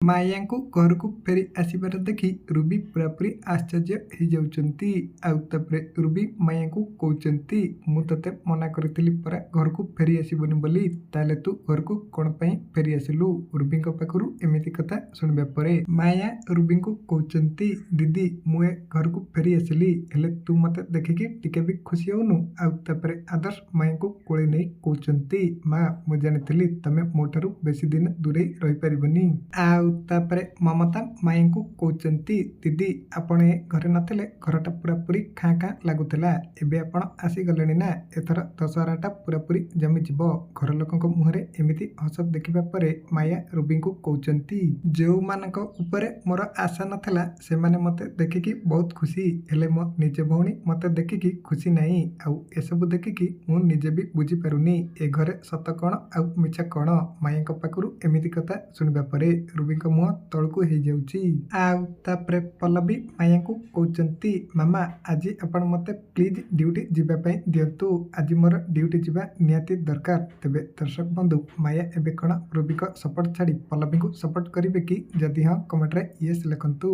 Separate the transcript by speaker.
Speaker 1: ମାୟାଙ୍କୁ ଘରକୁ ଫେରି ଆସିବାର ଦେଖି ରୁବି ପୂରାପୂରି ଆଶ୍ଚର୍ଯ୍ୟ ହେଇଯାଉଛନ୍ତି। ଆଉ ତାପରେ ରୁବି ମାୟାଙ୍କୁ କହୁଛନ୍ତି, ମୁଁ ତତେ ମନା କରିଥିଲି ପରା ଘରକୁ ଫେରି ଆସିବୁନି ବୋଲି, ତାହେଲେ ତୁ ଘରକୁ କ'ଣ ପାଇଁ ଫେରି ଆସିଲୁ? ରୁବିଙ୍କ ପାଖରୁ ଏମିତି କଥା ଶୁଣିବା ପରେ ମାୟା ରୁବିଙ୍କୁ କହୁଛନ୍ତି, ଦିଦି, ମୁଁ ଏ ଘରକୁ ଫେରି ଆସିଲି, ହେଲେ ତୁ ମତେ ଦେଖିକି ଟିକେ ବି ଖୁସି ହଉନୁ। ଆଉ ତାପରେ ଆଦର୍ଶ ମାୟାଙ୍କୁ କୋଳେଇ ନେଇ କହୁଛନ୍ତି, ମା, ମୁଁ ଜାଣିଥିଲି ତମେ ମୋ ଠାରୁ ବେଶୀ ଦିନ ଦୂରେଇ ରହିପାରିବନି। ଆଉ ତାପରେ ମମତା ମାୟାଙ୍କୁ କହୁଛନ୍ତି, ଦିଦି, ଆପଣ ଏ ଘରେ ନଥିଲେ ଘରଟା ପୂରାପୂରି ଖାଁ ଖାଁ ଲାଗୁଥିଲା। ଏବେ ଆପଣ ଆସିଗଲେଣି ନା, ଏଥର ଦଶହରାଟା ପୂରାପୂରି ଜମିଯିବ। ଘର ଲୋକଙ୍କ ମୁହଁରେ ଏମିତି ହସ ଦେଖିବା ପରେ ମାୟା ରୁବିଙ୍କୁ କହୁଛନ୍ତି, ଯେଉଁମାନଙ୍କ ଉପରେ ମୋର ଆଶା ନଥିଲା ସେମାନେ ମତେ ଦେଖିକି ବହୁତ ଖୁସି, ହେଲେ ମୋ ନିଜ ଭଉଣୀ ମତେ ଦେଖିକି ଖୁସି ନାହିଁ। ଆଉ ଏସବୁ ଦେଖିକି ମୁଁ ନିଜେ ବି ବୁଝିପାରୁନି ଏ ଘରେ ସତ କ'ଣ ଆଉ ମିଛ କ'ଣ। ମାୟାଙ୍କ ପାଖରୁ ଏମିତି କଥା ଶୁଣିବା ପରେ ରୁବିଙ୍କ ମୁହଁ ତଳକୁ ହେଇଯାଉଛି। ଆଉ ତାପରେ ପଲ୍ଲବୀ ମାୟାଙ୍କୁ କହୁଛନ୍ତି, ମାମା, ଆଜି ଆପଣ ମତେ ପ୍ଲିଜ୍ ଡ୍ୟୁଟି ଯିବା ପାଇଁ ଦିଅନ୍ତୁ, ଆଜି ମୋର ଡ୍ୟୁଟି ଯିବା ନିହାତି ଦରକାର। ତେବେ ଦର୍ଶକ ବନ୍ଧୁ, ମାୟା ଏବେ କ'ଣ ରୁବିଙ୍କ ସପୋର୍ଟ ଛାଡ଼ି ପଲ୍ଲବୀଙ୍କୁ ସପୋର୍ଟ କରିବେ କି? ଯଦି ହଁ, କମେଣ୍ଟରେ ୟେସ୍ ଲେଖନ୍ତୁ।